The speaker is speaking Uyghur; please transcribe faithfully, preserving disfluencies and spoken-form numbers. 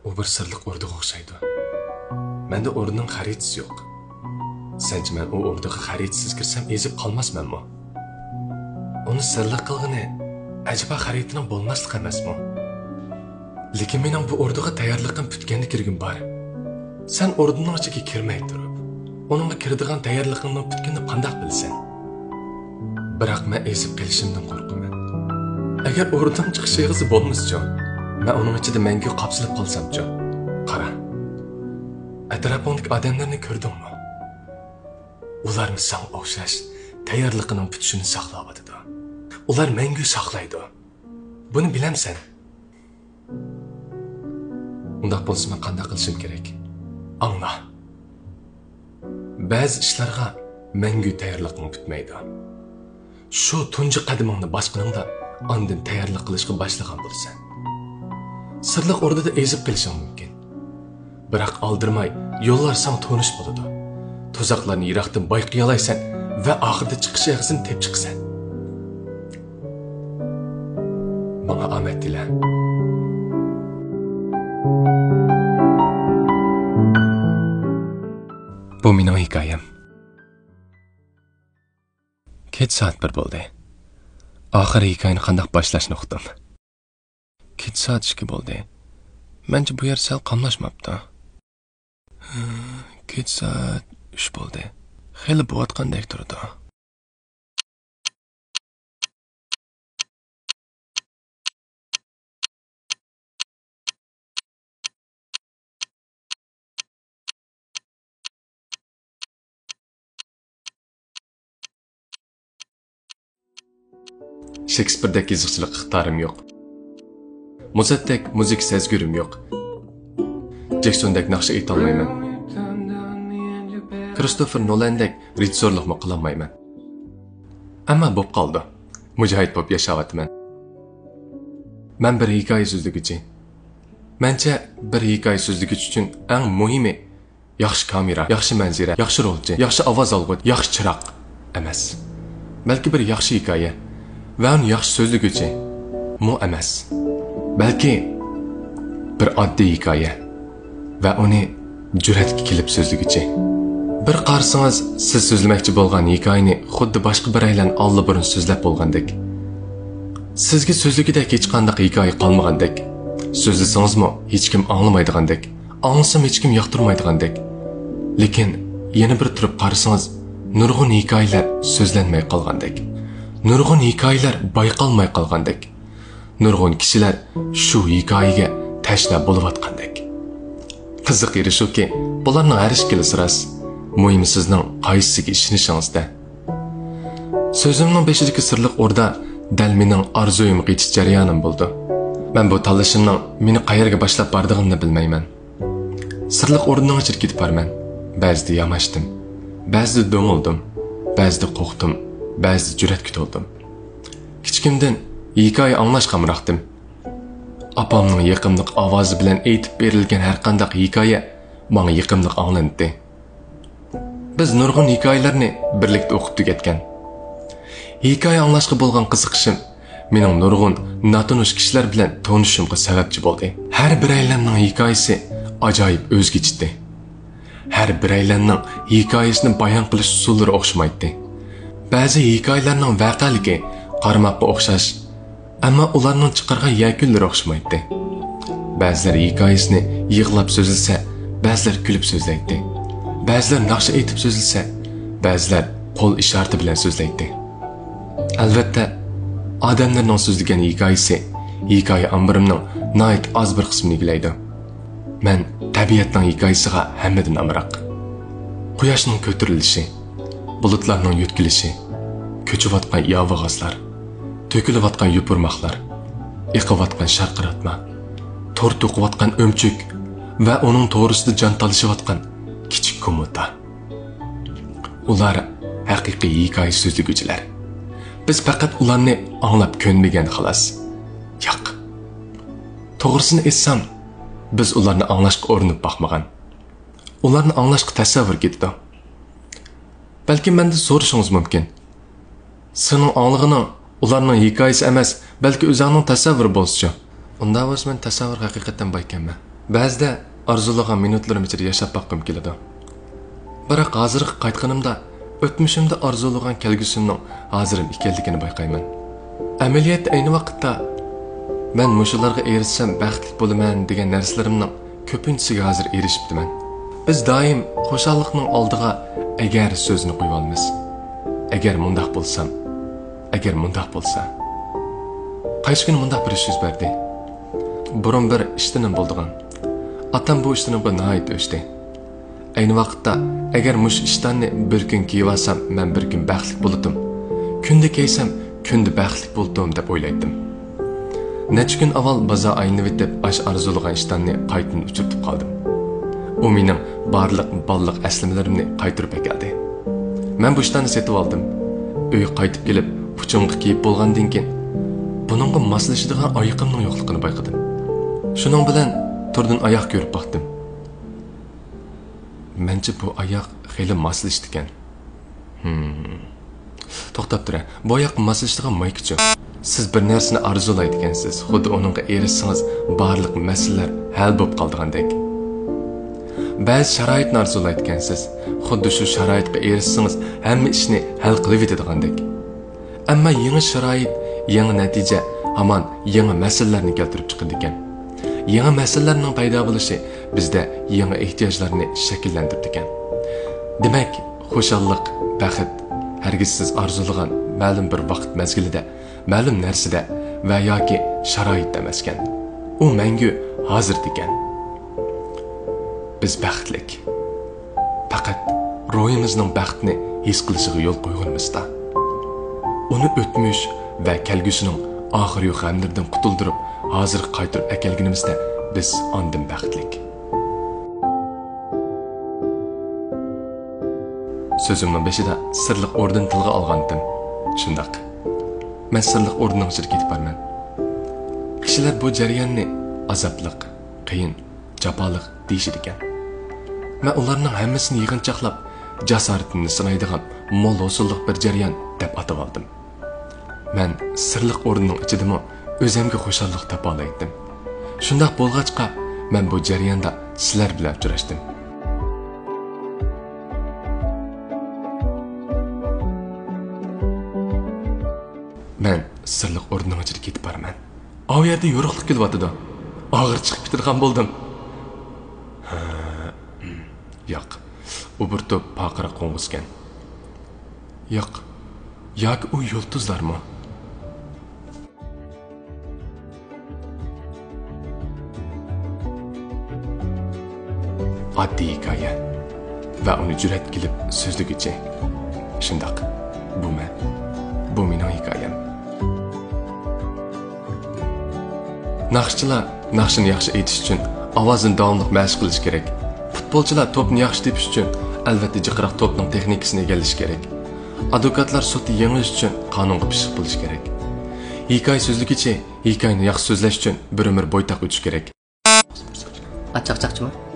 ئۇ بىر سىرلىق ئوردىغا ئوخشايدۇ. مەندە ئوردىنىڭ خەرىتىسى يوق. سەنچە مەن ئۇ ئوردىغا خەرىتىسىز كىرسەم ئېزىپ قالماسمەنمۇ؟ ئۇنى سىرلىق قىلغىنى ئەجەبا خەرىتىنىڭ بولماسلىقى ئەمەسمۇ؟ لېكىن مېنىڭ بۇ ئوردىغا تەييارلىقىم پۈتكەندە كىرگۈم بار. سەن ئوردىنىڭ ئىچىگە كىرمەي تۇرۇپ، ئۇنىڭغا كىرىدىغان تەييارلىقىڭنىڭ پۈتكىنىنى قانداق بىلىسەن؟ بىراق مەن ئېزىپ قېلىشىمدىن قورقىمەن. ئەگەر ئوردىنىڭ چىقىش ئېغىزى بولمىسىچۇ؟ مەن ئۇنىڭ ئىچىدە مەڭگۈ قاپسىلىپ قالسامچۇ؟ قارا، ئەتراپىڭدىكى ئادەملەرنى كۆردۈڭمۇ؟ ئۇلارمۇ ساڭا ئوخشاش تەييارلىقىنىڭ پۈتۈشىنى ساقلاۋاتىدۇ. ئۇلار مەڭگۈ ساقلايدۇ. بۇنى بىلەمسەن؟ ئۇنداق بولسا مەن قانداق قىلىشىم كېرەك؟ ئاڭلا. بەزى ئىشلارغا مەڭگۈ تەييارلىقىڭ پۈتمەيدۇ. شۇ تۇنجى قەدىمىڭنى باسقىنىڭدا ئاندىن تەييارلىق قىلىشقا باشلىغان بولىسەن. سىرلىق ئوردىدا ئېزىپ قېلىشىڭ مۇمكىن. بىراق ئالدىرىماي، يوللار ساڭا تونۇش بولىدۇ. تۇزاقلارنى يىراقتىن بايقىيالايسەن ۋە ئاخىرىدا چىقىش ئېغىزىنى تېپىپ چىقىسەن. ماڭا ئامەت تىلە. بۇ مېنىڭ ھېكايەم. كېچە سائەت بىر بولدى. ئاخىر ھېكايىنى قانداق باشلاشنى ئۇقتۇم. كېچە سائەت ئىككى بولدى. مەنچە بۇ يەر سەل قاملاشماپتۇ. كېچە سائەت ئۈچ بولدى. خېلى بوۋاتقاندەك تۇرىدۇ. شېكسپىردەك يېزىقچىلىق ئىقتىدارىم يوق. موزارتتەك مۇزىكا سەزگۈرۈم يوق. جېكسوندەك ناخشا ئېيتالمايمەن. كىرىستوفېر نولەندەك رېژىسسورلۇقمۇ قىلالمايمەن. ئەمما بوپ قالدى. مۇجاھىد بولۇپ ياشاۋاتىمەن. مەن بىر ھېكايە سۆزلىگۈچى. مەنچە، بىر ھېكايە سۆزلىگۈچى ئۈچۈن ئەڭ مۇھىمى ياخشى كامېرا، ياخشى مەنزىرە، ياخشى رولچى، ياخشى ئاۋاز ئالغۇچ، ياخشى چىراغ ئەمەس. بەلكى بىر ياخشى ھېكايە ۋە ئۇنى ياخشى سۆزلىگۈچى مۇ ئەمەس. بەلكى بىر ئاددىي ھېكايە ۋە ئۇنى جۈرئەتكە كېلىپ سۆزلىگۈچى. بىر قارىسىڭىز، سىز سۆزلىمەكچى بولغان ھېكايىنى خۇددى باشقا بىرەيلەن ئاللىبۇرۇن سۆزلەپ بولغاندەك. سىزگە سۆزلىگۈدەك ھېچقانداق ھېكايە قالمىغاندەك. سۆزلىسىڭىزمۇ ھېچكىم ئاڭلىمايدىغاندەك. ئاڭلىسام ھېچكىم ياقتۇرمايدىغاندەك. لېكىن يەنە بىر تۇرۇپ قارىسىڭىز، نۇرغۇن ھېكايىلەر سۆزلەنمەي قالغاندەك. نۇرغۇن ھېكايىلەر بايقالماي قالغاندەك. نۇرغۇن كىشىلەر شۇ ھېكايىگە تەشنا بولۇۋاتقاندەك. قىزىق يېرى شۇكى، بۇلارنىڭ ھەر ئىككىلىسى راست. مۇھىمى سىزنىڭ قايسىسىگە ئىشىنىشىڭىزدە. سۆزۈمنىڭ بېشىدىكى سىرلىق ئوردا دەل مېنىڭ ئارزۇيۇمغا يېتىش جەريانىم بولىدۇ. مەن بۇ تاللىشىمنىڭ مېنى قەيەرگە باشلاپ بارىدىغىنىنى بىلمەيمەن. سىرلىق ئوردىنىڭ ئىچىدە كېتىپ بارىمەن. بەزىدە ياماشتىم، بەزىدە دومۇلدۇم، بەزىدە قورقتۇم، بەزىدە جۈرئەتكە تولدۇم. كىچىكىمدىن ھېكايە ئاڭلاشقا ئامراقتىم. ئاپامنىڭ يېقىملىق ئاۋازى بىلەن ئېيتىپ بېرىلگەن ھەرقانداق ھېكايە ماڭا يېقىملىق ئاڭلىناتتى. بىز نۇرغۇن ھېكايىلەرنى بىرلىكتە ئوقۇپ تۈگەتكەن. ھېكايە ئاڭلاشقا بولغان قىزىقىشىم مېنىڭ نۇرغۇن ناتونۇش كىشىلەر بىلەن تونۇشۇشۇمغا سەۋەبچى بولدى. ھەر بىرەيلەننىڭ ھېكايىسى ئاجايىپ ئۆزگىچىدى. ھەر بىرەيلەننىڭ ھېكايىسىنى بايان قىلىش ئۇسۇللىرى ئوخشىمايتتى. بەزى ھېكايىلەرنىڭ ۋەقەلىكى قارىماققا ئوخشاش، ئەمما ئۇلارنىڭ چىقارغان يەكۈنلىرى ئوخشىمايتتى. بەزىلەر ھېكايىسىنى يىغلاپ سۆزلىسە، بەزىلەر كۈلۈپ سۆزلەيتتى. بەزىلەر ناخشا ئېيتىپ سۆزلىسە، بەزىلەر قول ئىشارىتى بىلەن سۆزلەيتتى. ئەلۋەتتە، ئادەملەرنىڭ سۆزلىگەن ھېكايىسى ھېكايە ئامبىرىمنىڭ ناھايىتى ئاز بىر قىسمىنى ئىگىلەيدۇ. مەن تەبىئەتنىڭ ھېكايىسىغا ھەممىدىن ئامراق. قۇياشنىڭ كۆتۈرۈلۈشى، بۇلۇتلارنىڭ يۆتكىلىشى، كۆچۈۋاتقان ياۋىغازلار، تۆكۈلۈۋاتقان يوپۇرماقلار، ئېقىۋاتقان شارقىراتما، تور توقۇۋاتقان ئۆمۈچۈك ۋە ئۇنىڭ توغرىسىدا جان تالىشىۋاتقان كىچىك كومۇتا. ئۇلار ھەقىقىي ھېكايە سۆزلىگۈچىلەر. بىز پەقەت ئۇلارنى ئاڭلاپ كۆنمىگەن، خالاس. ياق. توغرىسىنى ئېيتسام، بىز ئۇلارنى ئاڭلاشقا ئۇرۇنۇپ باقمىغان. ئۇلارنى ئاڭلاشقا تەسەۋۋۇر كېتىدۇ. بەلكىم مەندىن سورىشىڭىز مۇمكىن، سېنىڭ ئاڭلىغىنىڭ ئۇلارنىڭ ھېكايىسى ئەمەس، بەلكى ئۆزۈڭنىڭ تەسەۋۋۇرى بولسىچۇ؟ ئۇنداق بولسا مەن تەسەۋۋۇرغا ھەقىقەتەن باي ئىكەنمەن. بەزىدە ئارزۇلىغان مىنۇتلىرىم ئىچىدە ياشاپ باققۇم كېلىدۇ. بىراق ھازىرغا قايتقىنىمدا، ئۆتمۈشۈمدە ئارزۇلىغان كەلگۈسۈمنىڭ ھازىرىم ئىكەنلىكىنى بايقايمەن. ئەمەلىيەتتە ئەينى ۋاقىتتا مەن مۇشۇلارغا ئېرىشسەم بەختلىك بولىمەن دېگەن نەرسىلىرىمنىڭ كۆپىنچىسىگە ھازىر ئېرىشىپتىمەن. بىز دائىم خۇشاللىقنىڭ ئالدىغا «ئەگەر» سۆزىنى قويۇۋالىمىز. ئەگەر مۇنداق بولسام، ئەگەر مۇنداق بولسا. قايسى كۈنى مۇنداق بىر ئىش يۈز بەردى. بۇرۇن بىر ئىشتىنىم بولىدىغان. ئاتام بۇ ئىشتىنىمغا ناھايىتى ئۆچتى. ئەينى ۋاقىتتا، «ئەگەر مۇشۇ ئىشتاننى بىر كۈن كىيىۋالسام، مەن بىر كۈن بەختلىك بولىتتىم. كۈندە كىيسەم، كۈندە بەختلىك بولىتتىم» دەپ ئويلايتتىم. نەچچە كۈن ئاۋۋال بازار ئايلىنىۋېتىپ، ئاشۇ ئارزۇلىغان ئىشتاننى قايتىدىن ئۇچرىتىپ قالدىم. ئۇ مېنىڭ بارلىق بالىلىق ئەسلىمىلىرىمنى قايتۇرۇپ ئەكەلدى. مەن بۇ ئىشتاننى سېتىۋالدىم. ئۆيگە قايتىپ كېلىپ، ئۇچۇمغا كىيىپ بولغاندىن كېيىن، بۇنىڭغا ماسلىشىدىغان ئايىقىمنىڭ يوقلۇقىنى بايقىدىم. شۇنىڭ بىلەن توردىن ئاياغ كۆرۈپ باقتىم. مەنچە بۇ ئاياغ خېلى ماسلىشىدىكەن. ھىم. توختاپ تۇرە، بۇ ئاياغقا ماسلىشىدىغان مايكىچۇ؟ سىز بىر نەرسىنى ئارزۇلايدىكەنسىز، خۇددى ئۇنىڭغا ئېرىشسىڭىز بارلىق مەسىلىلەر ھەل بولۇپ قالىدىغاندەك. بەزى شارائىتنى ئارزۇلايدىكەنسىز، خۇددى شۇ شارائىتقا ئېرىشسىڭىز ھەممە ئىشنى ھەل قىلىۋېتىدىغاندەك. ئەمما يېڭى شارائىت، يېڭى نەتىجە ھامان يېڭى مەسىلىلەرنى كەلتۈرۈپ چىقىدىكەن. يېڭى مەسىلىلەرنىڭ پەيدا بولۇشى بىزدە يېڭى ئېھتىياجلارنى شەكىللەندۈرىدىكەن. دېمەك، خۇشاللىق، بەخت ھەرگىز سىز ئارزۇلىغان مەلۇم بىر ۋاقىت مەزگىلىدە، مەلۇم نەرسىدە ۋە ياكى شارائىتتا ئەمەسكەن. ئۇ مەڭگۈ ھازىردىكەن. بىز بەختلىك. پەقەت روھىمىزنىڭ بەختنى ھېس قىلىشىغا يول قويغىنىمىزدا، ئۇنى ئۆتمۈش ۋە كەلگۈسىنىڭ ئاخىرى يوق غەملىرىدىن قۇتۇلدۇرۇپ، ھازىرغا قايتۇرۇپ ئەكەلگىنىمىزدە، بىز ئاندىن بەختلىك. سۆزۈمنىڭ بېشىدا سىرلىق ئورنىنى تىلغا ئالغانتىم. شۇنداق. مەن سىرلىق ئورنىنىڭ ئىچىدە كېتىپ بارىمەن. كىشىلەر بۇ جەرياننى ئازابلىق، قىيىن، جاپالىق دېيىشىدىكەن. مەن ئۇلارنىڭ ھەممىسىنى يىغىنچاقلاپ، جاسارىتىمنى سىنايدىغان مول ھوسۇللۇق بىر جەريان دەپ ئاتىۋالدىم. مەن سىرلىق ئورنىنىڭ ئىچىدىمۇ ئۆزۈمگە خۇشاللىق تاپالايتتىم. شۇنداق بولغاچقا، مەن بۇ جەرياندا سىلەر بىلەن ئۇچراشتىم. مەن سىرلىق ئورنىنىڭ ئىچىدە كېتىپ بارىمەن. ئاۋۇ يەردە يورۇقلۇق كېلىۋاتىدۇ. ئاغرىپ چىقىپ كېتىدىغان بولدۇم. ھە، ياق، ئۇ بىر توپ پارقىراق قوڭغۇزكەن. ياق، ياكى ئۇ يۇلتۇزلارمۇ؟ ئاددىي ھېكايە ۋە ئۇنى جۈرئەت قىلىپ سۆزلىگۈچى. شۇنداق، بۇ مەن. بۇ مېنىڭ ھېكايەم. ناخشىچىلار ناخشىنى ياخشى ئېيتىش ئۈچۈن ئاۋازىنى داۋاملىق مەشىق قىلىشى كېرەك. پۇتبولچىلار توپنى ياخشى تېپىش ئۈچۈن، ئەلۋەتتە، جىقراق توپنىڭ تېخنىكىسىنى ئىگىلىشى كېرەك. ئادۋوكاتلار سوتتا يېڭىش ئۈچۈن قانۇنغا پىششىق بولۇشى كېرەك. ھېكايە سۆزلىگۈچى ھېكايىنى ياخشى سۆزلەش ئۈچۈن بىر ئۆمۈر بويتاق ئۆتۈشى كېرەك. ئاچچىق چاقچىمۇ؟